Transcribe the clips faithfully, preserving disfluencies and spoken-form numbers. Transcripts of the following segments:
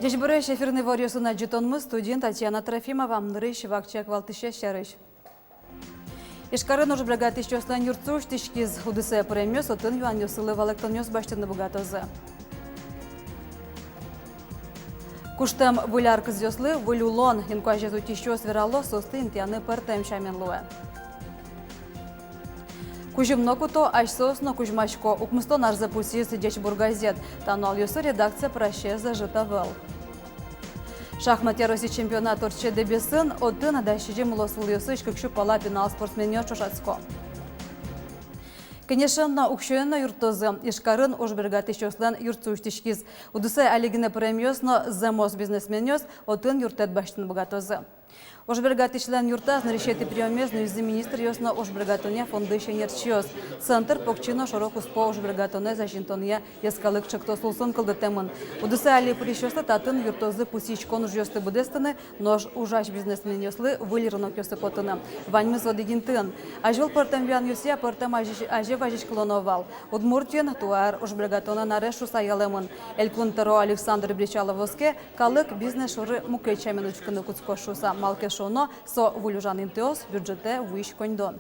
Ӟечбуресь! Эфирын иворъёсын адӟытонмы, студиын Татьяна Трофимова. Нырысь вакчияк валтӥсез сярысь. Ижкарын ужбергатӥсьёслэн юртсы усьтӥськиз. Удысэ пыремъёс отын юанъёсылы валэктонъёс басьтыны быгатозы. Куштэм выль ар кызъёслы выль улон. Инкуазез утисьёс верало, соосты интыяны пӧртэм сямен луэ. Кузьым но куто, асьсэос но кузьмасько. Укмыстон арзэ пусйиз «Ӟечбур» газет. Та нуналъёсы редакция пырасез ӧжыт ӧвӧл. Шахматъя Россия чемпионат ортче Дэбесын. Отын дас сизьым улосвылъёсысь кык сю пала пинал спортсменъёс ӵошатско. Кенешен но, уксёен но юрттозы. Ижкарын ужбергатӥсьёслэн юртсы усьтӥськиз. Удысэ али гинэ пыремъёс но зэмос бизнесменъёс отын юрттэт басьтыны быгатозы. Ужбергатӥсьлэн юртаз нырысетӥ приёмез нуизы министръёс но ужбергатонъя фондысь ӧнерчиос. Центр покчи но шоро-куспо ужбергатонэз азинтонъя йӧскалык ӵектос улсын кылдытэмын. Удысэ али пырисьёслы татын юрттозы пусйиськон ужъёсты быдэстыны, нош ужась бизнесменъёслы выль рынокъёсы потыны. Ваньмыз одӥг интыын. Азьвыл пӧртэм юанъёсъя пӧртэм азе, азе вазиськылоно вал. Удмуртиын туэ ар ужбергатонлэн арез шуыса ялэмын. Элькун тӧро Александр Бречалов оске, калык бизнес шоры мукет сямен учкыны кутскоз шуыса. Малы ке шуоно, со выль ужан интыос, бюджетэ вуись коньдон.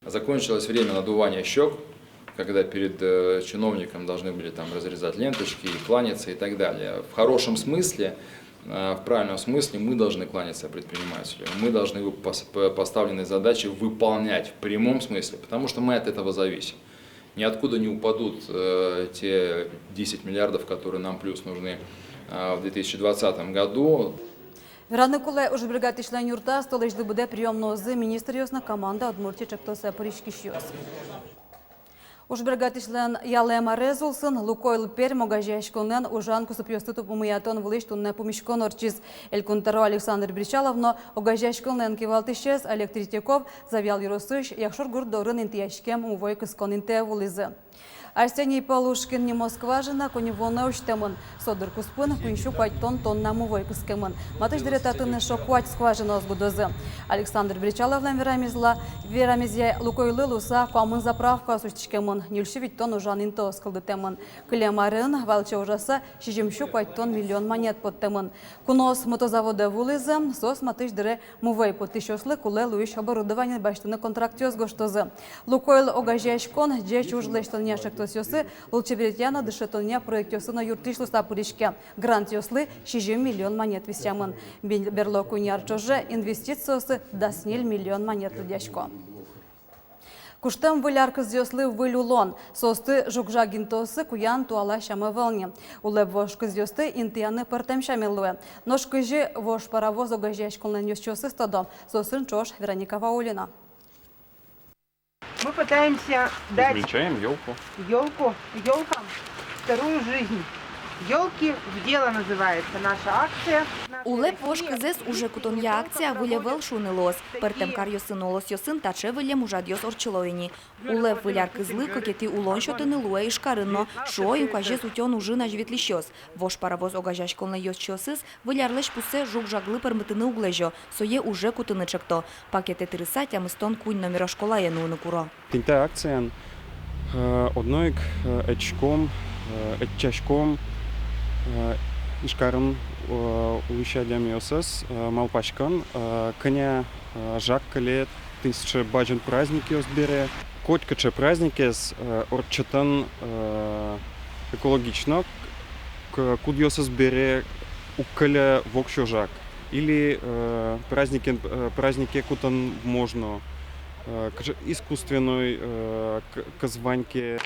Закончилось время надувания щёк, когда перед, э, чиновником должны были там разрезать ленточки, кланяться и так далее. В хорошем смысле, э, в правильном смысле мы должны кланяться предпринимателю. Мы должны его пос-, п-, поставленные задачи выполнять в прямом смысле, потому что мы от этого зависим. Ниоткуда не упадут, э, те десять миллиардов, которые нам плюс нужны, э, в две тысячи двадцатом году. Вераны кулэ, ужбергатӥсьлэн юртаз толэзьлы быдэ приём нуозы министръёс но «Команда Удмуртии» ӵектосэ пыриськисьёс. Ужбергатӥсьлэн ялэм арез улсын «Лукойл Пермь» огазеяськонлэн ужан кусыпъёсты тупымъятон вылысь туннэ пумиськон ортчиз. Элькун тӧро Александр Бречалов но огазеяськонлэн кивалтӥсез Олег Третьяков Завьял ёросысь Якшур-Гурт дорын интыяськем мувӧй кыскон интые вуылӥзы. Арсений Полушкин нимо скважина коньывуонэ усьтэмын. Со дыр куспын куинь сю куатьтон тонна мувӧй кыскемын. Матысь дыре татын эшшо куать скважинаос будозы. Александр Бречаловлэн верамезла, верамезъя, «Лукойллы» луыса куамын заправкаос усьтӥськемын, ньыль сю витьтон ужан интыос кылдытэмын. Кылем арын валче ужаса сизьым сю куатьтон миллион манет поттэмын. Куноос мотозаводэ вуылӥзы, соос матысь дыре мувӧй поттӥсьёслы кулэ луись оборудование басьтыны контрактъёс гожтозы. «Лукойл» огазеяськон ӟеч уж лэсьтонъя ӵектосъёсы, лулчеберетъя но дышетонъя проектъёсы но юрттӥсь луыса пыриське. Грантъёслы сизьым миллион манет висъямын. Бен-, берло куинь ар ӵоже инвестициосы дас ньыль миллион манет лыдъясько. Куштэм выль ар кызъёслы выль улон. Соосты жуг-жаг интыосы куян туала сям ӧвӧл ни. Улэп вож кызъёсты интыяны пӧртэм сямен луэ. Нош кызьы «Вож паровоз» огазеяськонлэн ёзчиосыз тодо, соосын ӵош Вероника Ваулина. Мы пытаемся дать... Измельчаем ёлку. Ёлку, ёлкам вторую жизнь. «Ёлки в дело» называется наша акция. «Улэп вож кызэз уже кутонъя» акция выль ӧвӧл шуыны луоз. Пӧртэм каръёсын но улосъёсын таӵе выллем ужрадъёс ортчыло ини. Улэп выль ар кызлы кыкетӥ улон сётыны луэ Ижкарын но, шуо инкуазез утён ужын азьветлӥсьёс. «Вож паровоз» огазеяськонлэн ёзчиосыз выль арлэсь пуссэ жуг-жаглы пӧрмытыны уг лэзё, сое уже кутыны ӵекто. Пакетэ тырыса тямыстон куинь номеро школае нуыны куро. Тӥни та акциян, э, одно ик, э, ӧтиськом, э, ӧтчаськом, э, Ижкарын, э, улӥсь адямиосыз, э, малпаськон, э, кӧня, э, жаг кыле тӥни сыӵе бадӟым праздникъёс бере. Котькыӵе праздникез, э, ортчытон, э, экологично, к-, кудъёсыз бере уг кыле воксё жаг. Или, э, праздникен, э, празднике кутон можно, э, кыӵе искусственной, э, к-, кыз вань ке.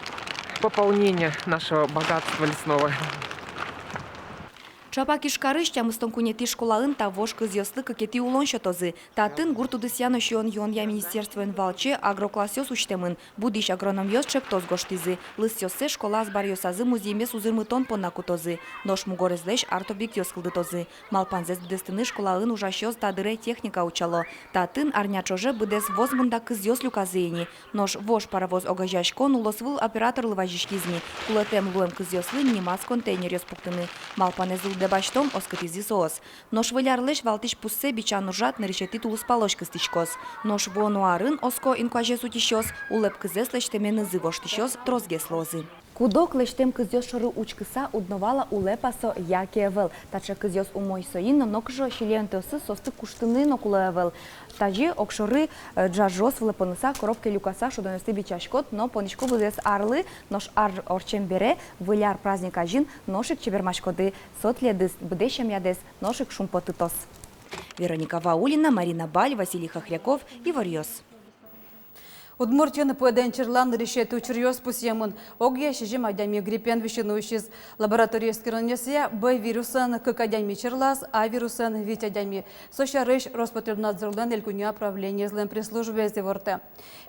Пополнение нашего богатства лесного. Ӵапак Ижкарысь тямыстон куинетӥ школаын та вож кызъёслы кыкетӥ улон сётозы. Татын гурт удысъя но сиён-юонъя министерствоен валче агроклассъёс усьтэмын. Будӥсь агрономъёс ӵектос гожтӥзы. Лысъёссэ школа азбаръёсазы музъемез узырмытон понна кутозы. Нош мугорезлэсь арт-объектъёс кылдытозы. Малпанзэс быдэстыны школаын ужасьёс та дыре техника утчало. Татын арня ӵоже быдэс воз мында кызъёс люказы ини. Нош «Вож паровоз» огазеяськон улосвыл операторлы вазиськиз ни. Кулэтэм луэм кызъёслы нимаз контейнеръёс пуктыны. Малпанэз улдэ басьтом, оскытӥзы соос. Нош выль арлэсь валтӥсь пуссэ бичан ужрад нырысетӥ тулыспалозь кыстӥськоз. Нош вуоно арын, оско инкуазез утисьёс, улэп кызэз лэсьтэменызы воштӥсьёс тросгес луозы. Куд-ог лэсьтэм кызъёс шоры учкыса, уд но вала, улэп-а со яке ӧвӧл. Таӵе кызъёс умой соин но, нокыӵе сильён интыосы соосты куштыны но кулэ ӧвӧл. Тазьы огшоры, э, ӝажъёс вылэ поныса, коробкае люкаса, шудонъёсты бичаськод но понӥсько быдэс арлы. Нош ар ортчем бере, Выль ар праздник азьын, нош ик чебермаськоды. Со тӥледыз, быдэс семьядэс, нош ик шумпотытоз. Вероника Ваулина, Марина Баль, Василий Хохряков, «Иворъёс». Удмуртиын пыдэн черлан нырысетӥ учыръёс пусъемын. Огъя сизьым адями гриппен висьыны усиз. Лаборатория эскеронъёсъя, Б вирусэн кык адями черлаз, А вирусэн вить адями. Со сярысь Роспотребнадзорлэн элькунъя правлениезлэн пресс-службаез ивортэ.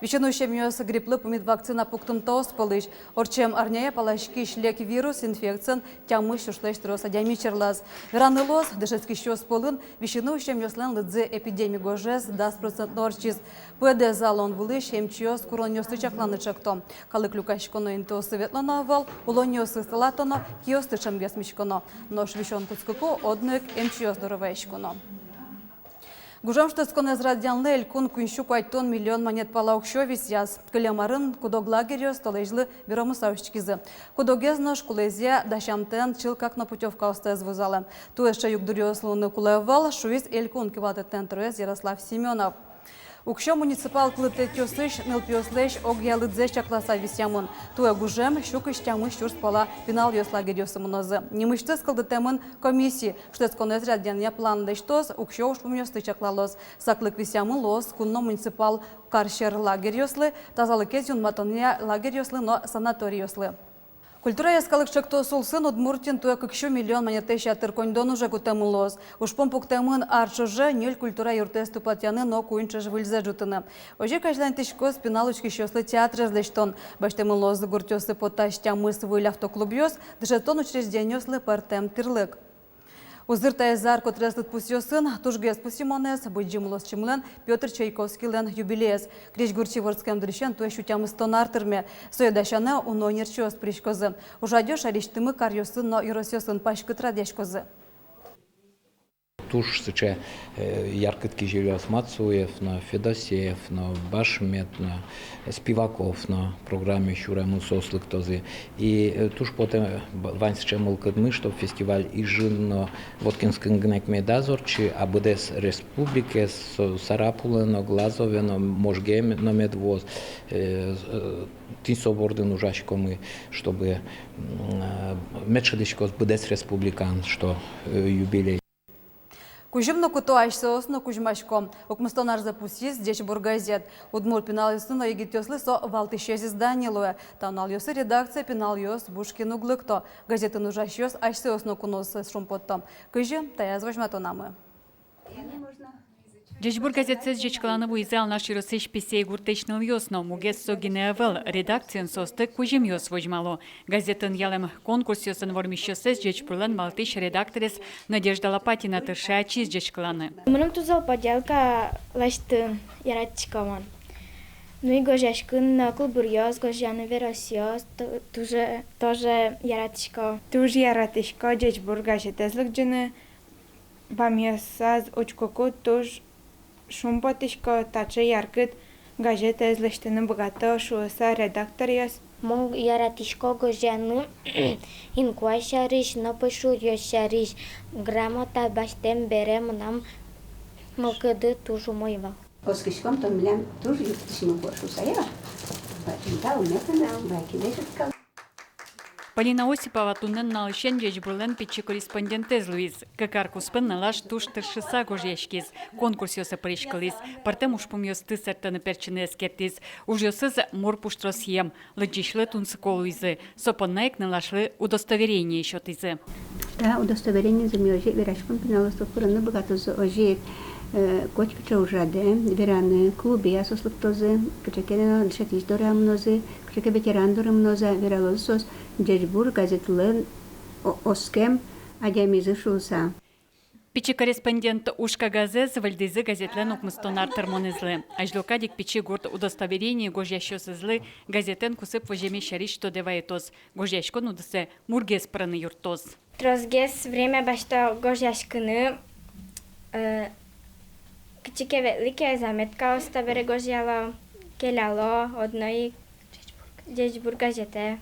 Висьыны усемъёс грипплы пумит вакцина пуктымтаос пӧлысь. Ортчем арняе паласькись лек вирус инфекциен тямыс сюрслэсь трос адями черлаз. Вераны луоз, дышетскисьёс пӧлын висьыны усемъёслэн лыдзы эпидеми гожез дас процентлы ортчиз. Пыдэз алон вылысь эмчиос куронъёсты чакланы чакто. Калык люкаськоно интыосы ветлоно ӧвӧл, улонниосы ыстылатоно, киосты ӵемгес миськоно. Нош висён кутскыку, одно ик эмчиос доры ваиськоно. Гужем шутэтсконэз радъянлы элькун куинь сю куатьтон миллион манет пала уксё висъяз. Кылем арын куд-ог лагерьёс толэзьлы беромыса усьтӥськизы. Куд-огез нош кулэезъя дасямтэен чылкак но путёвкаостэс вузалэ. Туэ сыӵе югдуръёс луыны кулэ ӧвӧл, шуиз элькун кивалтэтлэн тӧроез Ярослав Семёнов. Уксё муниципал кылдытэтъёсысь нылпиослэсь огъя лыдзэс чакласа висъямын. Туэ гужем сю кызь тямыс сюрс пала пиналъёс лагерьёсы мынозы. Нимысьтыз кылдытэмын комиссия, шутэтсконэз радъянъя план лэсьтоз, уксё ужпумъёсты чаклалоз. Саклык висъямын луоз кун но муниципал кар сьӧр лагерьёслы, тазалыкез юнматонъя лагерьёслы но санаторийёслы. Культура йӧскалык чектос улсын Удмуртиын туэ кык сю миллион манетлэсь ятыр коньдон уже кутэмын луоз. Ужпум пуктэмын ар ӵоже ньыль культура юртэз тупатъяны но куинь ӵыж выльзэ ӝутыны. Озьы ик азьланьтӥськоз пинал учкисьёслы театрез лэсьтон. Басьтэмын луоз гуртъёсы потӥсь тямыс выль автоклубъёс, дышетон учреждениослы пӧртэм тӥрлык. Узыр таяз ар котрес лыдпусъёсын тужгес пусйымонэз Быдӟым улосчимылэн Пётр Чайковскийлэн юбилеез. Крезьгурчи вордскем дырысен туэ сю тямыстон ар тырме. Сое дасяны уно ӧнерчиос пыриськозы. Ужрадъёс шаерысьтымы каръёсын но ёросъёсын паськыт радъяськозы. Туж сыӵе, э, яркыт кизилиос: Мацуев но, Федосеев но, Башмет но, Спиваков но программае сюремын, соос лыктозы. И, э, туж потэ, э, б-, вань сыӵе мылкыдмы, чтоб фестиваль Ижын но Воткинскын гинэ ик медаз ортчы, а быдэс республикаез, со Сарапулэ но, Глазове но, Можгае ме-, но мед вуоз, э, э, тӥни со бордын ужаськомы, чтобы, м, э, мед шӧдӥськоз быдэс республикаын, что, э, юбилей. Кузьым но куто, асьсэос но кузьмасько. Укмыстон арзэ пусйиз «Ӟечбур» газет. Удмурт пиналъёслы но егитъёслы со валтӥсез издание луэ. Та нуналъёсы редакцие пиналъёс буш киын уг лыкто. Газетын ужасьёс асьсэос но куноосыз шумпотто. Кызьы, таяз возьматонамы. «Ӟечбур» газетсэс ӟечкыланы вуизы Алнаш ёросысь Писей гуртысь нылъёс но. Мугез со гинэ ӧвӧл, редакциын соосты кузьымъёс возьмало. Газетын ялэм конкурсъёсын вормисьёссэс «Ӟечбурлэн» валтӥсь редакторез Надежда Лопатина тырше ачиз ӟечкыланы. Мыным туж зол поделка лэсьтыны яратӥсько мон. Ну и гожъяськыны но, кылбуръёс гожъяны, веросъёс ту-, туж, тоже яратӥсько. Туж яратӥсько «Ӟечбур» газетэз лыдӟыны. Бамъёсаз учкыку туж шумпотӥсько, таӵе яркыт газетэз лэсьтыны быгато шуыса редакторъёс. Мон яратӥсько гожъяны инкуазь сярысь но пӧйшуръёс сярысь. Грамота басьтэм бере мынам мылкыды туж умой вал. Оскиськом, тон милям туж юрттӥсьмы шуыса, я? Бадӟым тау мекана, байкиде чатка. Полина Осипова туннэ нуналысен «Ӟечбурлэн» пичи корреспондентэз луиз. Кык ар куспын нылаш туж тыршыса гожъяськиз, конкурсъёсы пыриськылӥз, пӧртэм ужпумъёсты сэртыны-пертчыны эскертӥз. Ужъёсыз мур пуштросъем, лыдӟисьлы тунсыко луизы. Со понна ик нылашлы удостоверение сётӥзы. Та удостоверениезэ ми озьы вераськом, пиналъёс пырыны быгатозы озьы ик, э, котькыӵе ужрадэ вераны, клубъя соос лыктозы, кыӵе ке но дышетӥсь доры мынозы, кыӵе ке ветеран доры мынозы, вералозы соос «Ӟечбур» газетлэн о-, оскем адямизы шуыса. Пичи корреспондент уж кагазэз выльдӥзы газетлэн укмыстон ар тырмонэзлы. Азьло кадь ик пичи гурт удостоверение гожъясьёсызлы газетэн кусып воземе сярысь тодэ вайытоз. Гожъяськон удысэ мургес пырыны юрттоз. Тросгес время басьто гожъяськыны, э, кытчы ке ветлӥ ке, заметкаос табере гожъяло, келяло одно ик «Ӟечбур» газетэ.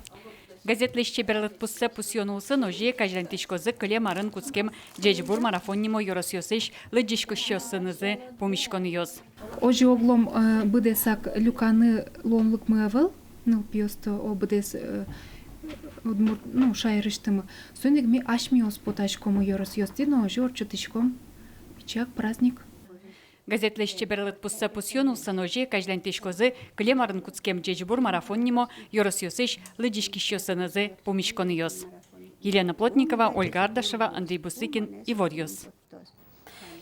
Газетлэсь чебер лыдпуссэ пусъён улсын озьы ик азьланьтӥськозы кылем арын кутскем «Ӟечбур марафон» нимо ёросъёсысь лыдӟиськисьёсынызы пумиськонъёс. Озьы оглом, э, быдэсак люканы луонлыкмы ӧвӧл, нылпиосты, о, быдэс, э, удмурт, ну, шаерысьтымы. Соин ик ми асьмеос потаськомы ёросъёстӥ но озьы ортчытӥськом пичияк праздник. Газетлэсь чебер лыдпуссэ пусъён улсын озьы ик азьланьтӥськозы кылем арын кутскем «Ӟечбур марафон» нимо ёросъёсысь лыдӟиськисьёсынызы пумиськонъёс. Елена Плотникова, Ольга Ардашева, Андрей Бусыкин, «Иворъёс».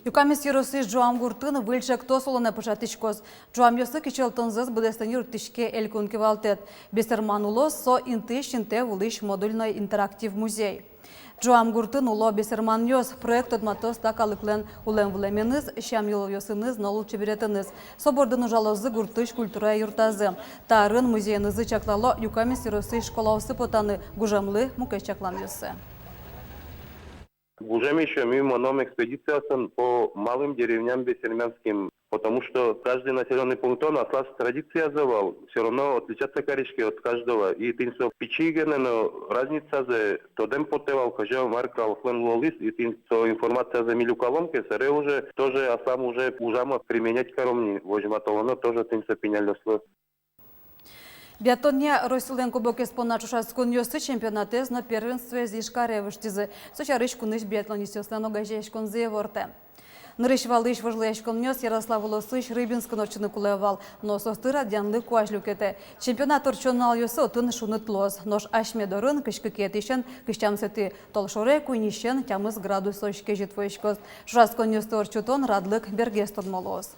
Юкаменск ёросысь Ӝуам гуртын выль ӵектос улонэ пыӵатӥськоз. Ӝуамъёслы кичӧлтонзэс быдэстыны юрттӥське элькун кивалтэт. Бесерман улос — со интыысь интые вуылӥсь модульной интерактив музей. Ӝуам гуртын уло бесерманъёс. Проект тодматоз та калыклэн улэм-вылэменыз, сям-йылолъёсыныз но лулчеберетыныз. Со бордын ужалозы гуртысь культура юртазы. Та арын музеенызы чаклало Юкаменск ёросысь школаосы потаны, гужемлы мукет чакланъёссэ. Гужем ещё ми мыном экспедициясын по малым деревням бесермянским, потому что каждый населённый пунктын аслаз традициязы вал, всё равно отличаться кариське от каждого. И тӥни со пичи гинэ но разницазэ тодэм потэ вал, кызьы мар калыклэн луылӥз, и тӥни со информациязэ ми люкалом ке, сэре уже тоже аслам уже ужамы применять каром ни, возьматылоно тоже тӥни со пиналъёслы. Биатлонъя Россилэн кубокез понна ӵошатсконъёсты, чемпионатэз но первенствоез Ижкаре воштӥзы. Со сярысь кунысь биатлонистъёслэн огазеяськонзы ивортэ. Нырысь валысь вожвылъяськонъёс Ярославль улосысь Рыбинскын ортчыны кулэ вал, но соосты радъянлык куазь люкетэ. Чемпионат ортчон нуналъёсы отын шуныт луоз. Нош асьме дорын кызь кыкетӥысен кызь тямысэтӥ толшоре куиньысен тямыс градусозь кезьыт вуиськоз. Ӵошатсконъёсты ортчытон радлык бергес тодмо луоз.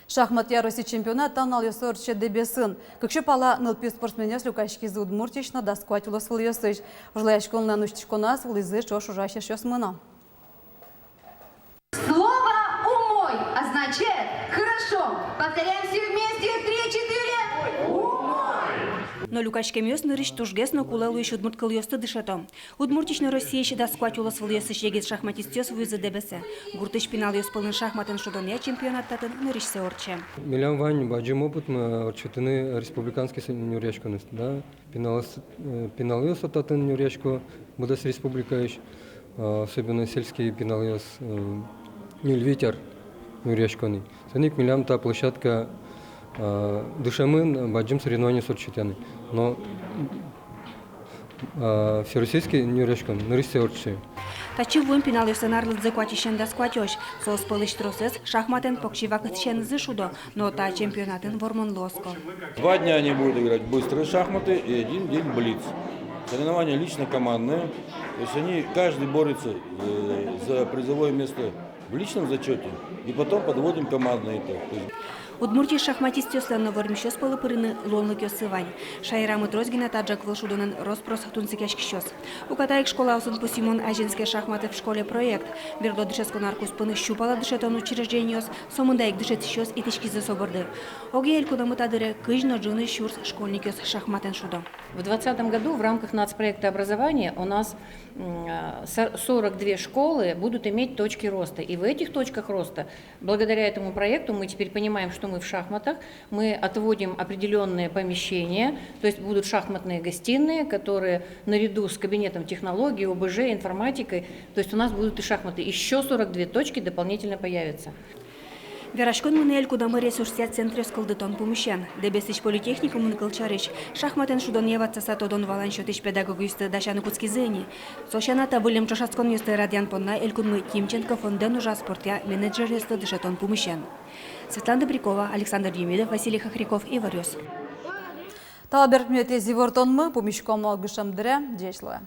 Шахматъя Россия чемпионат та нуналъёсы ортче Дэбесын. Кык сю пала нылпи спортсменъёс люкаськизы Удмуртиысь но дас куать улосвылъёсысь. Вожвылъяськонлэн усьтӥськоназ вуылӥзы ӵош ужась эшъёсмы но. Слово «умой» означает «хорошо». Повторяем все вместе. Три, четыре. Умой! Но люкаськемъёс нырысь тужгес но кулэ луись удмурт кылъёсты дышето. Удмуртиысь но Россиысь дас куать улосвылъёсысь егит шахматистъёс вуизы Дэбесэ. Гуртысь пиналъёс пӧлын шахматэн шудонъя чемпионат татын нырысьсэ ортче. Милям вань бадӟым опытмы ортчытыны республиканский с-, нюръяськонэз, да. Пиналъёс, э, пиналъёс татын нюръясько быдэс республикаысь, э, особенно сельский пиналъёс, э, ньыль-вить ар нюръясько ни. Соин ик милям та площадка, э, дышемын бадӟым соревнованиос ортчытъяны. Но, э, всероссийский нюръяськон нырысьсэ ортче. Татчы вуэм пиналъёслэн арлыдзы куатьысен дас куатьозь. Соос пӧлысь тросэз шахматэн покчи вакытысенызы шудо, но та чемпионатын вормонлы оско. Два дня они будут играть в быстрые шахматы и один день блиц. Соревнования лично-командные. То есть они, каждый борется, э, за призовое место в личном зачёте, и потом подводим командный итог. То есть Удмуртиысь шахматистъёслэн но вормисьёс пӧлы пырыны луонлыкъёссы вань. Шаерамы трос гинэ таӵе кывылшудонэн рос-прос тунсыкъяськисьёс. Уката ик школаосын пусйымон «Азинские шахматы в школе» проект. Берло дышетскон ар куспын сю пала дышетон учреждениос, сомында ик дышетӥсьёс итӥськизы со борды. Огъя элькунамы та дыре кызь но ӝыны сюрс школьникъёс шахматэн шудо. В двадцатом году в рамках нацпроекта «Образование» у нас, м, а, со-, сорок две школы будут иметь точки роста. И в этих точках роста, благодаря этому проекту, мы теперь понимаем, что мы в шахматах, мы отводим определённые помещения, то есть будут шахматные гостиные, которые наряду с кабинетом технологий, О Б Ж, информатикой, то есть у нас будут и шахматы. Ещё сорок две точки дополнительно появятся. Вераськон мынэ элькунамы ресурсъя центръёс кылдытон пумысен. Дэбесысь политехникумын, кылсярысь, шахматэн шудонъя ватсаса тодон-валан сётӥсь педагогъёсты дасяны кутскизы ини. Со сяна, та выллем ӵошатсконъёсты радъян понна элькунмы Тимченко фондэн ужа спортъя менеджеръёсты дышетон пумысен. Светлана Добрякова, Александр Демидов, Василий Хохряков, «Иворъёс». Та берпуметӥез ивортонмы, пумиськом нылкышем дыре. Ӟеч луэ.